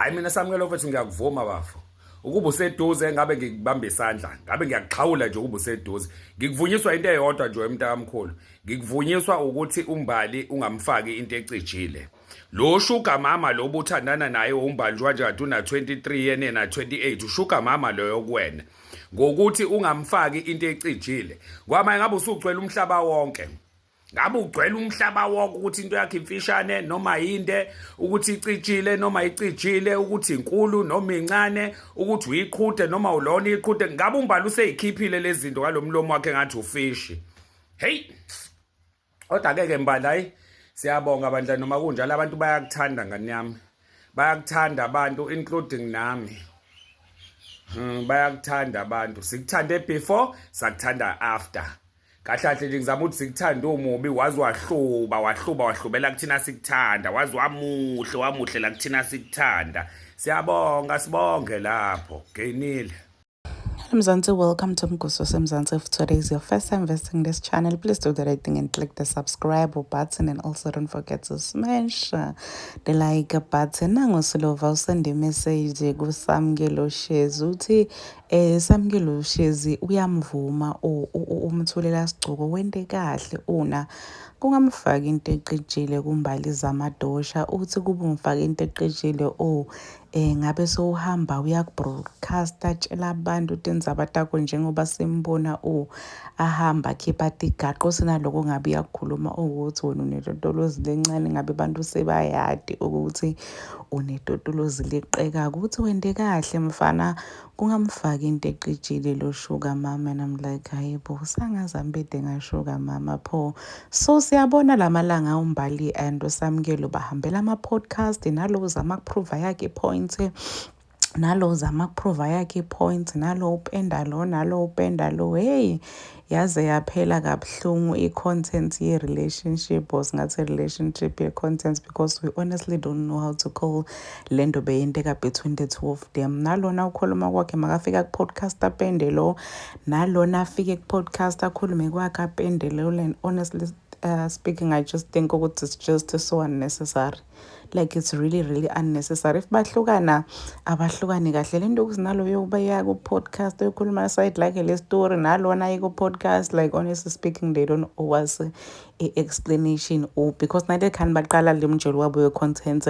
Hayi, mina Samkelo mfethu, ngiyakuvuma bafo. Ukuba useduze ngabe ngikubamba isandla, ngabe ngiyakuxhawula nje ukuba useduze. Ngikuvunyiswa into eyodwa nje, wemntakamkhulu. Ngikuvunyiswa ukuthi uMbali ungamfaki into ecijile. Lo sugar mama lo buthandana naye uMbali, njengoba nje kade una 23, yena na 28, usugar mama loyo kuwena. Ngokuthi ungamfaki into ecijile. Ngoba manje ngabe usugcwele umhlaba wonke. Ngabe ugcwele umhlaba wonke ukuthi into yakhe imfishane noma yinde, ukuthi icijile noma icijile, ukuthi inkulu noma incane, ukuthi uyiqhude noma ulona iqhude. Ngabe uMbali useyikhiphile lezi zinto ngalomlomo wakhe ngathi ufishi. Hey, kodwa ke ke Mbali, hayi, siyabonga bandla. Noma kunjalo, abantu bayakuthanda, ngani yami, bayakuthanda abantu, including nami. Bayakuthanda abantu. Sikuthande before, sakuthanda after. Kahle kahle nje ngizama ukuthi sikuthanda umubi, waze wahluba, wahluba, wahlubela kuthina sikuthanda, waze wamuhle, wamuhle la kuthina sikuthanda. Siyabonga, sibonge lapho genile. Hello Mzansi, welcome to Mguso Mzansi. If today is your first time visiting this channel, please do the right thing and click the subscribe button, and also don't forget to smash the like button. Nangu Silova usende message kuSamkelo Shezi, uthi Samkelo Shezi uyamvuma umthulela sigcoko, wente kahle una kungamfaki into ecijile kuMbali Zamadosha. Uthi kuba umfaka into ecijile, oh, ngabe sowuhamba uyakubroadcasta, tshela abantu tindzaba takho, njengoba simbona o ahamba akhipha tigaqo sinaloko. Ngabe uyakukhuluma ukuthi wena unetotolozi lencane, ngabe abantu sebayadi ukuthi unetotolozi leqekako. Ukuthi wente kahle mfana kungamfaki into ecijile lo sugar mama. And I'm like, hayi bo, sangazambede ngashuka mama pho. So siyabona lamalanga uMbali and uSamkelo bahambela ama-podcast, nalo uzama kuprova yakhe point, nalo uzama kuprova yakhe i-point, nalo upenda lo, nalo upenda lo. Hey, yaze yaphela kabuhlungu i-content ye-relationship, or singathi relationship ye-content, because we honestly don't know how to call le nto beyenteka between the two of them. Nalona ukhuluma kwakhe, makafika ku-podcast apende lo, nalona afike ku-podcast akhulume kwakhe apende lo. And honestly speaking, I just think ukuthi it's just so unnecessary. Like, it's really, really unnecessary. If bahlukana, abahlukani kahle. Le nto ukuthi nalo yokuba ku-podcast yokhuluma side like le story, nalona aye ku-podcast, like, honestly speaking, they don't owe us i-explanation, or because nale khani baqala le mjolo wabo we-content,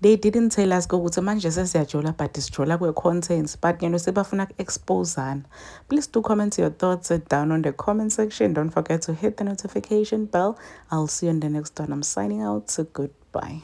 they didn't tell us ukuthi manje sesiyajola, but sijola kwe-content, but ngeno sebafuna ku-exposana. Please do comment your thoughts down on the comment section. Don't forget to hit the notification bell. I'll see you in the next one. I'm signing out, so goodbye.